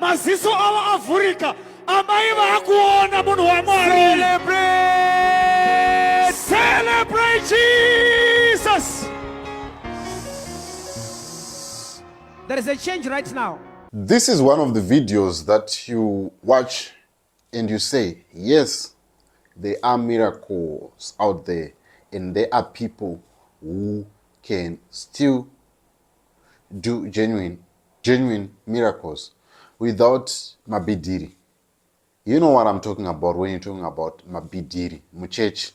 Maziso avo avhurika, amai vakuona munhu waMwari. Celebrate! Celebrate Jesus! There is a change right now. This is one of the videos that you watch and you say, yes, there are miracles out there and there are people who can still do genuine, genuine miracles without mabidiri. You know what I'm talking about when you're talking about mabidiri muchechi.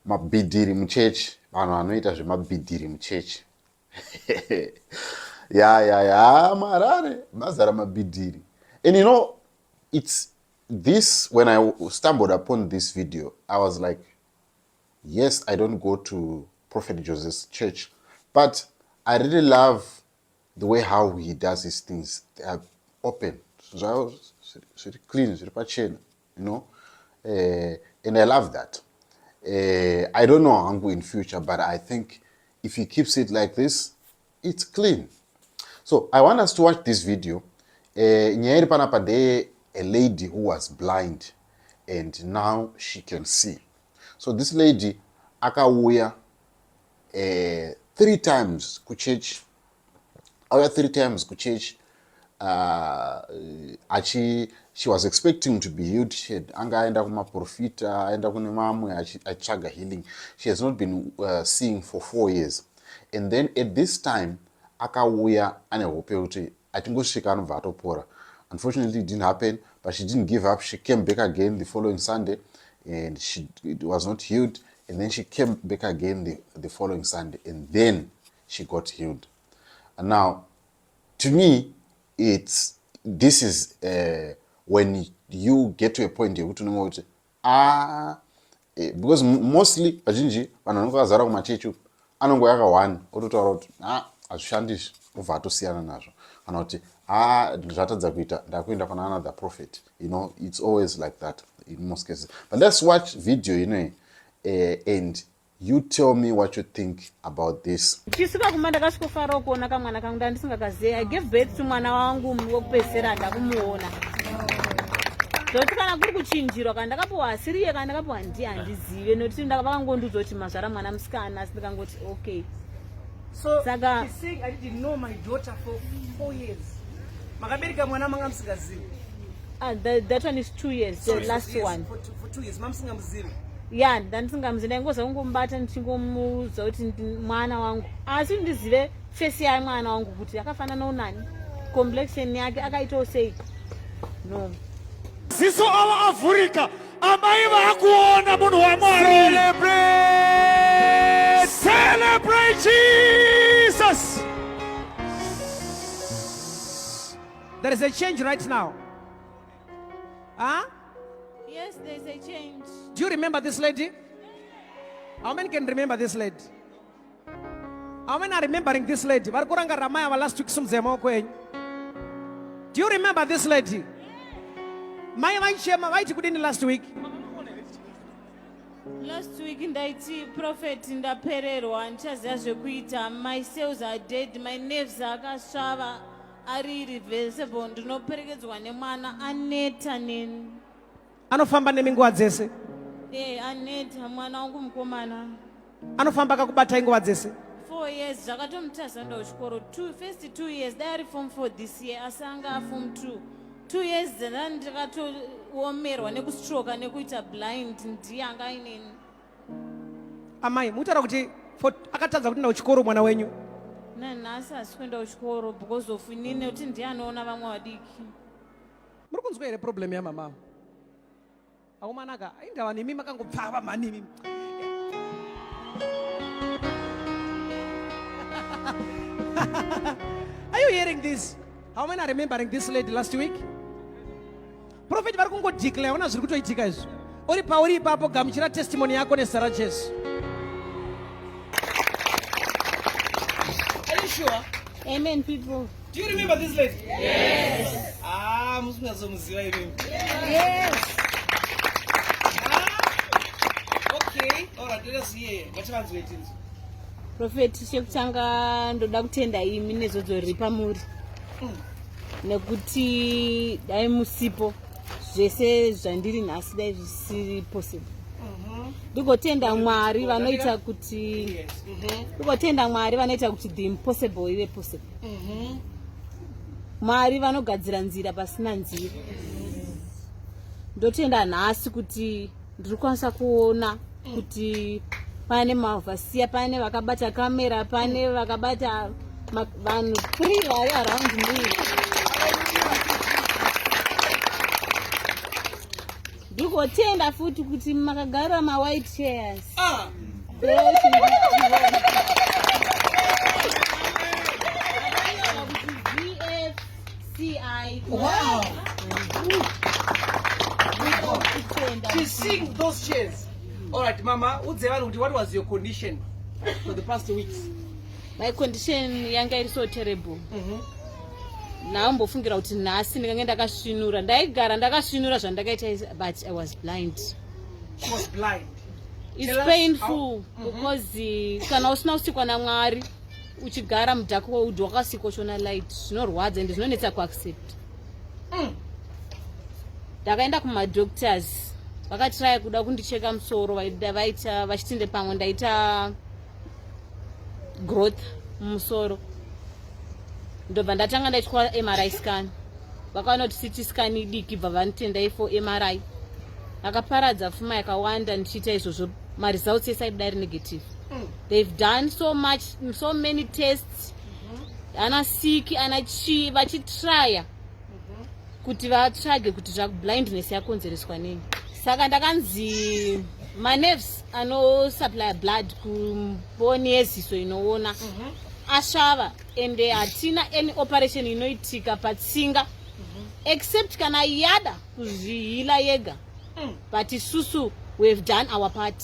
Mabidiri muchechi, vanhu vanoita zvemabidiri muchechi. Ya ya ya, marare mazara mabidiri. And you know, it's this, when I stumbled upon this video, I was like, yes, I don't go to Prophet Joseph's church, but I really love the way how he does his things. They are open, zviri clean, zviri pachena, you know, and I love that. I don't know hangu in future, but I think if he keeps it like this, it's clean. So I want us to watch this video. Nyaya iri panapa ndeye a lady who was blind and now she can see. So this lady akauya 3 times kuchurch, auya 3 times kuchurch, achi she was expecting to be healed. She had anga aenda kumaprofita, aenda kune mamwe achitsvaga healing. She has not been seeing for 4 years, and then at this time akauya ane hope yekuti achingosvika anobva atopora. Unfortunately it didn't happen, but she didn't give up. She came back again the following Sunday and she it was not healed, and then she came back again the following Sunday and then she got healed. And now to me, it's this is when you get to a point yekuti unenge kuti because mostly vazhinji vanhu vanenge vakazara kumachechi uku anongo yaka one ototaura kuti hazvishandizvi, obva atosiyana nazvo, kana kuti zvatadza kuita, ndakuenda kuna another prophet. You know, it's always like that in most cases. But let's watch video inoyi and you tell me what you think about this. Ndichisvika kumba ndakasvikofarawo kuona kamwana kangu ndandisingakazive. I gave birth to mwana wangu wekupedzisira, ndakumuona. Zvokuti kana kuri kuchinjirwa, kana ndakapiwa asiriye, kana ndakapiwa ndiye, handizive, nokuti vakangondiudza kuti mazvara mwana musikana, asi ndikangoti okay. So, Saka- she's saying I didn't know my daughter for 4 years. Makabereka mwana manga musingazivi. That one is 2 years, the Sorry, last yes, one. For 2 years mamusingamuzivi. Ya, ndandisingamuzivi, ndaingoza kungomubata ndichingomuudza kuti mwana wangu, asi ndizive face yamwana wangu kuti akafanana unani, complexion yake akaitawo sei, no. Maziso avo avhurika, amai vakuona munhu waMwari. Celebrate! Celebrate Jesus! There is a change right now. Huh? Yes, there's a change. Do you remember this lady? How many can remember this lady? How many are remembering this lady? Vari kurangarira mai ava last week, simudzai maoko enyu. Do you remember this lady? Mai vaichema vaiti kudini last week? Last week ndaiti, prophet, ndapererwa, ndichaziva zvekuita. My cells are dead, my nerves akasvava ari irreversible, ndinoperekedzwa nemwana, aneta neni. Anofamba nemi nguva dzese? E, aneta mwana wangu mukomana. Anofamba akakubatai nguva dzese? 4 years zvakatomutasa enda kuchikoro. First 2 years, dai ari form 4 this year, asi anga aform 2. 2 years dzenda ndakatoomerwa nekustroka nekuita blind, ndiye anga aineni. Amai, mutaura kuti akatadza kuenda kuchikoro mwana wenyu? Nanhasi hasi kuenda kuchikoro because of inini, nekuti ndiye anoona vamwe vadiki. Muri kunzwa here problem yamama? Aumanaka, indawa nemi makangopfava mhani imi. Are you hearing this? How many are remembering this lady last week? Prophet vari kungodeclare, ona zviri kutoitika izvi. Uri pauri ipapo, gamuchira testimony yako nezita raJesu. Are you sure? Amen, people. Do you remember this lady? Yes. Ah, musingazomuziva imimi. Yes. Ah, okay. All right, let us hear. Ngativanzwe tinzwe. Prophet, chekutanga ndoda kutenda imi nezodzo riri pamuri. Nekuti dai musipo zvese zvandiri nhasi dai zvisiri possible. Ndigotenda Mwari vanoita kuti ndigotenda Mwari vanoita kuti the impossible ive possible. Mwari vanogadzira nzira pasina nzira. Ndotenda nhasi kuti ndiri kukwanisa kuona kuti pane mavhasiya, pane vakabata kamera, pane vakabata vanhu three vari around me. Ndigotenda futi kuti makagara mawhite chairs. Ah. VFCI. Wow. She's seeing those chairs. All right, Mama, udze vanhu kuti what was your condition for the past weeks? My condition yanga iri so terrible. Ndaimbofungira kuti nhasi ndingange ndakasvinura, ndaigara ndakasvinura zvandakaita, but I was blind. She was blind. It's Tell us painful because kana usina kusikwa naMwari uchigara mudark world, wakasikwa uchiona light, zvinorwadza ende zvinonetsa kuaccept. Ndakaenda kumadoctors, vakatiraya kuda kundicheka musoro, vaida vaita vachitinde pamwe ndaita growth mumusoro. Ndobva ndatanga ndaitwa MRI scan, vakaona kuti CT scan idiki, bva vanitendai for MRI. Akaparadza pfuma yakawanda ndichiita izvozvo, maresults ese aibuda ari negative. They've done so much, so many tests, ana siki ana chii, vachitraya kuti vatsvage kuti zvablindness yakonzereswa nei. Saka ndakanzi manerves anosupply blood kumboni yeziso inoona asvava, ende hatina any operation inoitika patsinga except kana yada kuzviheala yega, but isusu we have done our part.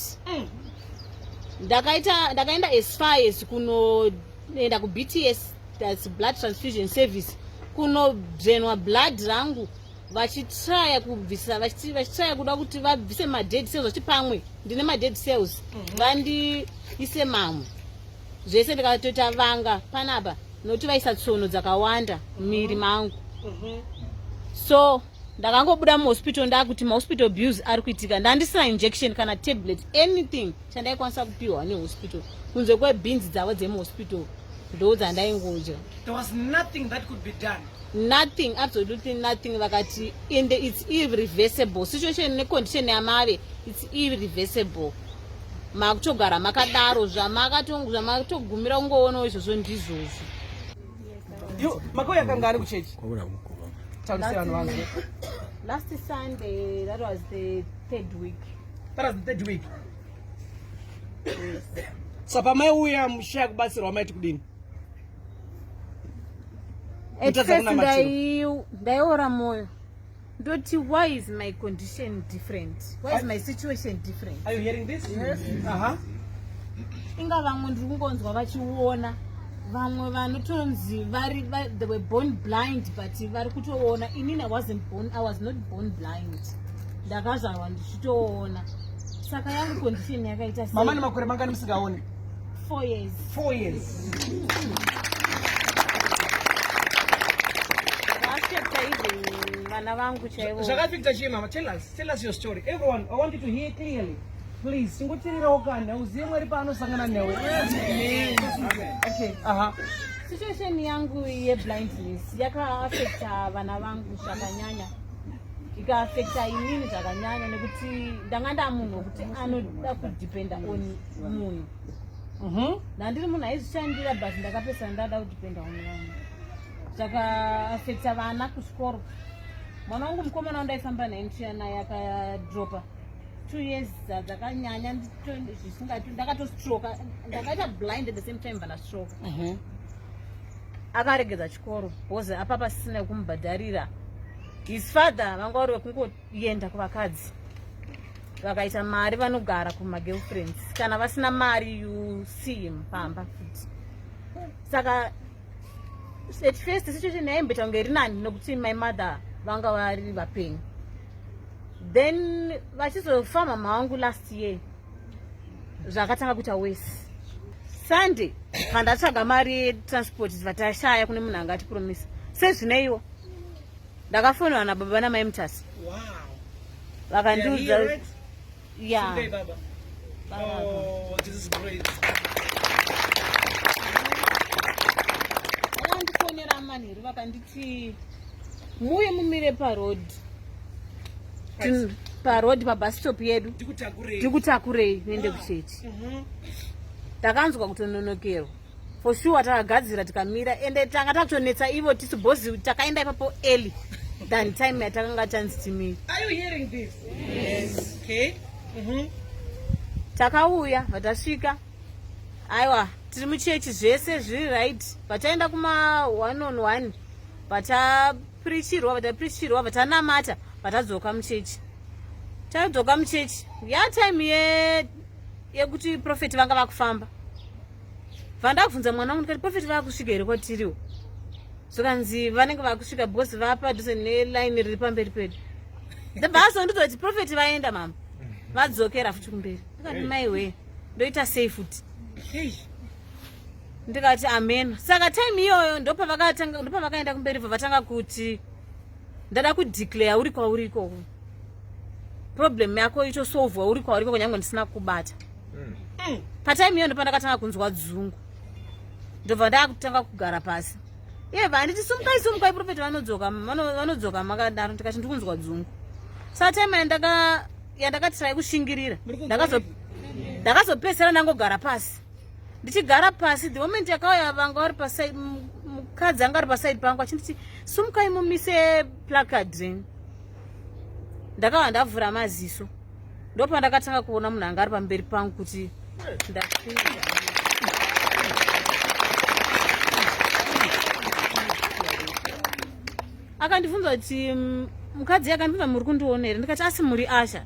Ndakaita, ndakaenda as far as kunoenda kuBTS, that's blood transfusion service, kunodrenwa blood rangu, vachitraya kubvisa, vachitraya kuda kuti vabvise madead cells, vachiti pamwe ndine madead cells, vandiise mamwe. Zvese ndikatoita vanga panapa nokuti vaisa tsono dzakawanda mumiviri mangu. So ndakangobuda muhospital ndakuti mahospital abuse ari kuitika. Ndandisina injection kana tablet, anything chandaikwanisa kupiwa nehospital kunze kwebhinzi dzavo dzemuhospital, ndo dzandaingodya. There was nothing that could be done. Nothing, absolutely nothing. Vakati ende it's irreversible situation, necondition yamave it's irreversible, makutogara makadaro zvamakatogumira kungoonawo izvozvo ndizvozvo. You makauya kangani kuchechi? Taurise vanhu vanzwe. Last Sunday, that was the third week. That was the third week. Saka pamaiuya mushaya kubatsirwa, maiti kudini? At Mutadza first kunamatira. Ndaiora moyo, ndoti why is my condition different, why is my situation different? Are you hearing this? Yes. Inga vamwe ndiri kungonzwa vachiona, vamwe vanotonzi vari they were born blind but vari kutoona. Inini I was not born blind, ndakazvarwa ndichitoona. Saka yangu condition yakaita sei? Mama, nemakore mangani musingaoni? 4 years. 4 years. Zvaaffecta even vana vangu chaivo. Zvakaaffecta chii, mama? Tell us your story. Everyone, I want you to hear clearly, please. Tingotirirawo kana uzive Mwari paanosangana newe. Okay, aha. Situation yangu yeblindness yakaaffecta vana vangu zvakanyanya, ikaaffecta inini zvakanyanya, nekuti ndanga ndamunhu wekuti anoda kudependa on munhu. Ndandiri munhu aizvishandira, but ndakapesana ndada kudependa on vanhu. Zvakaaffecta vana kuchikoro. Mwana wangu mukomana wandaifamba naye ndichiya naye akadropa 2 years dzakanyanya zvisingati, ndakatostroka, ndakaita blind at the same time vandastroka. Akaregedza chikoro because apa pasisina kumubhadharira. His father vanga vari vekungoenda kuvakadzi, vakaita mari vanogara kumagirlfriends, kana vasina mari you see him pamba futi. Saka at first situation yaimboita kunge iri nani nokuti my mother vanga vari vapenyu. Then vachizofa mama vangu last year, zvakatanga kuita worse. Sunday pandatsvaga mari yetransport, vatashaya kune munhu anga atipromisa sezvineiwo. Ndakafonerwa nababa namai Mutasa. Wow. Vakandiudza. Right? Yeah. Hey, baba. Oh, this is great. Vakandifonera manheru vakanditi muuye mumire paroad. Paroad pabus stop yedu. Ndikutakurei. Ndikutakurei niende kuchechi. Takanzwa kutononokerwa. For sure takagadzira tikamira ende tanga takutonetsa ivo tisu bozi takaenda ipapo early than time yatakanga tanzi timire. Are you hearing this? Yes. Okay. Takauya vatasvika, aiwa tiri muchechi zvese zviri right. Vataenda kuma one on one, vataprichirwa, vataprichirwa, vatanamata, vatadzoka muchechi. Tadzoka muchechi yatime yekuti prophet vanga vakufamba. Vandakubvunza mwana wangu ndikati, prophet vakusvika here kwatiriwo? Zvikanzi vanenge vakusvika because vapadhuze nelaini riri pamberi pedu. Ndabva azondiudza kuti prophet vaenda mama, vadzokera futi kumberi. Ndikati maiwe, ndoita sei futi? Hey. Ndikati amen. Saka time iyoyo ndopavakaenda kumberi, bva vatanga kuti ndada kudeclare uri kwauri ikoko, problem yako itosolvwa uri kwauri ikoko nyange ndisina kubata. Patime iyoyo ndopandakatanga kunzwa dzungu, ndobva ndakutanga kugara pasi. Iye vanditi sumukai, sumukai, prophet vanodzoka, vanodzoka makadaro. Ndikati ndikunzwa dzungu. Saka time yandakatry kushingirira, ndakazopedzisira ndangogara pasi. Ndichigara pasi, the moment yakauya vanga vari paside, mukadzi anga ari paside pangu achinditi sumukai mumise placard renyu, ndakava ndavhura maziso. Ndopandakatanga kuona munhu anga ari pamberi pangu kuti ndapinda. Akandibvunza kuti mukadzi akandibvunza, muri kundiona here? Ndikati asi muri asha.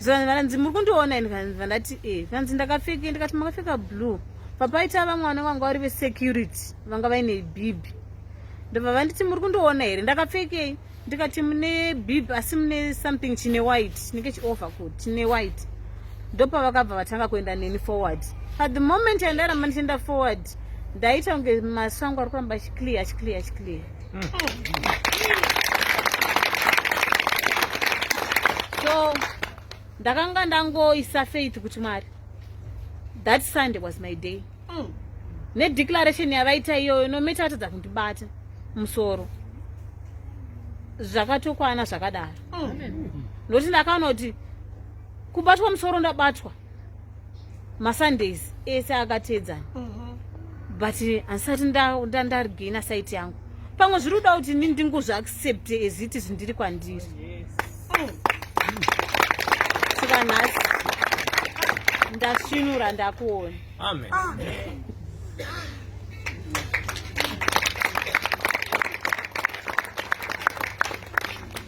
Vanzi muri kundiona here? Ndikabva ndati e. Vanzi ndakapfeke? Ndikati makapfeka blue. Papaita vamwe vanenge vanga vari vesecurity vanga vaine bib. Ndobva vanditi muri kundiona here, ndakapfekei? Ndikati mune bib asi mune something chine white, chinenge chiovercoat chine white. Ndopavakabva vatanga kuenda neni forward. At the moment yandaramba ndichienda forward, ndaita kunge maso angu ari kuramba achiclear, achiclear, achiclear. So ndakanga ndangoisa faith kuti Mwari, that Sunday was my day. Nedeclaration yavaita iyoyo, no matter atadza kundibata musoro, zvakatokwana zvakadaro, nokuti ndakaona kuti kubatwa musoro ndabatwa masundays ese akateedzana, but handisati ndaregaina sight yangu. Pamwe zviri kuda kuti ini ndingozviaccepte as it is ndiri kwandiri. Saka nhasi ndasvinura, ndakuona. Amen.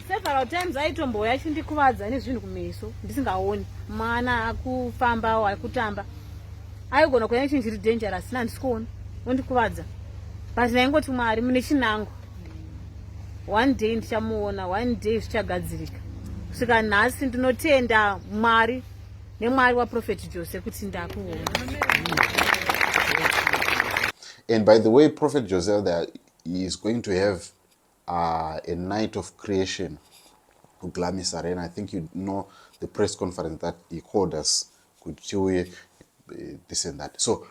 Several times aitombouya achindikuvadza nezvinhu kumeso ndisingaoni. Mwana akufamba, akutamba, aigona kuya nechinhu chiri dangerous na handisi kuona, ondikuvadza. But ndaingoti Mwari mune chinangwa, one day ndichamuona, one day zvichagadzirika. Kusvika nhasi ndinotenda Mwari neMwari waProphet Jose kuti ndakuona. And by the way, Prophet Jose there is going to have a night of creation, Glamis Arena. I think you know the press conference that he called us, kuti this and that. So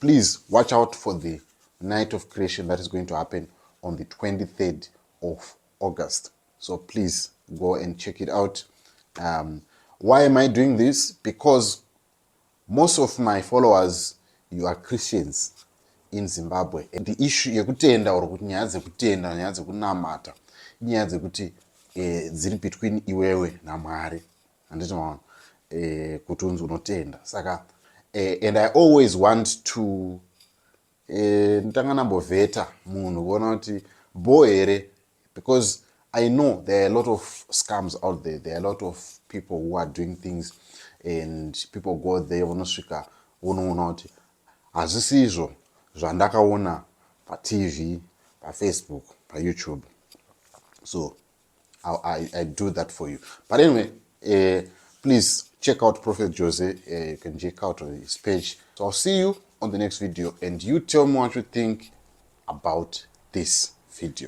please watch out for the night of creation that is going to happen on the 23rd of August. So please go and check it out. Why am I doing this? Because most of my followers, you are Christians in Zimbabwe. And the issue yekutenda or kuti nyaya dzekutenda, nyaya dzekunamata, inyaya dzekuti dziri between iwewe naMwari, handiti maona, kuti unzi unotenda. Saka and I always want to nditanga ndambovheta munhu kuona kuti bo here, because I know there are a lot of scams out there. There are a lot of people who are doing things and people go there, vonosvika vonoona kuti hazvisi izvo zvandakaona paTV, paFacebook, paYouTube. So I do that for you. But anyway, please check out Prophet Jose. You can check out his page. So I'll see you on the next video, and you tell me what you think about this video.